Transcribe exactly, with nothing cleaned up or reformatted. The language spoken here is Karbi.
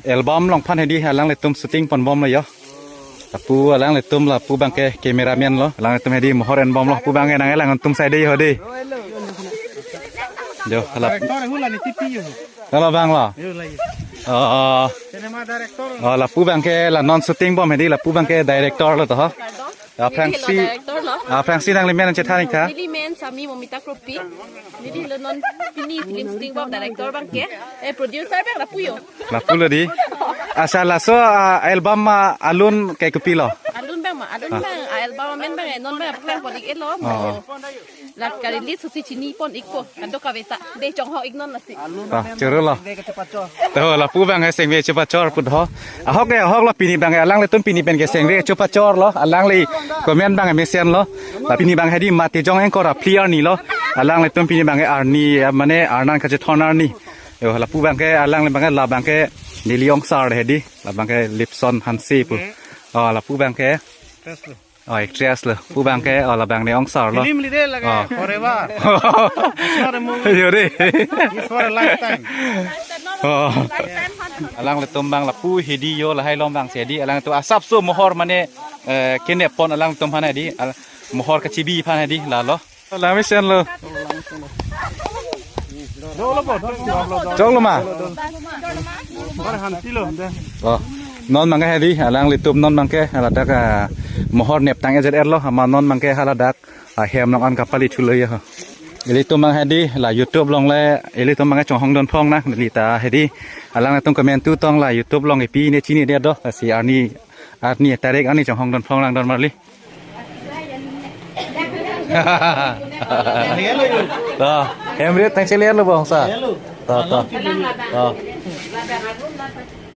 Album along aphan hedi alanglitum shooting ponbomlo yo. Lapu alanglitum lapu abangke cameraman lo. Alanglitum hedi mohor enbomlo. Lapu abangke nang elang atum sai de yo de. Jo, lap. Director hula ni T P yo. Kalau bang lo. Yo lagi. Oh, oh. Cinema director. Oh, lapu abangke la non shooting bom hedi lapu abangke director lo to ho. Aphrangsi, aphrangsi nangli men chethan ik tha. Neli men Sami Momita Kropi. Neli lo non pini film shooting bom director abangke. Eh, producer abang lapu yo. Lapu lo di. Asa laso, ah, album, ah, alun ke kopilo? Alun abang ma, alun abang, ah, album amen abang, eh, non abang, aphrang pon ik-e lo. Oh. La ka-release si chini pon ikpo. Kadokave ta. De chonghok ik non lasi. Ah, choro lo. To lapu abangke sengve chepachor put ho. Ahok ke, ahok lo pini abangke alanglitum pini pen ke sengve chepachor lo. Alangli comment abangke mesen lo. La pini abangke hedi Matijong anchor aphli arni lo. Alanglitum pini abangke arni, eh, mane arnan kachethon arni. Yo, lapu abangke alangli abangke la abangke neli ongsar hedi. La abangke Lipson Hanse pu. Oh, lapu abangke. Oh, actress lo. Lapu abangke, oh, labang ne ongsar lo. Film leader lagi. Oh. Forever. It's not a movie. Yo de. It's for a lifetime. Oh. Alanglitum abang lapu hedi yo lahai along abang si hedi alanglitum asapso mohor mane, eh, kenep pon alanglitum aphan hedi. Al-, mohor kachibi aphan hedi lalo. Lang mesen lo. Choklo ma? Oh, non abangke hedi, alanglitum non abangke, haladak, ah, mohor neptang ejet er lo, amat non abangke haladak, ah, hem along an kapali thulo ya. Ilitum abang hedi, la YouTube along le, ilitum abangke chonghong don phong na, neli ta hedi, alanglitum comment tu tong la YouTube along ipi ne chini dia do, si arni, arni tarik arni chonghong don phong lang don marli. To, hem rit tang chele lo bong sa. To, to. To.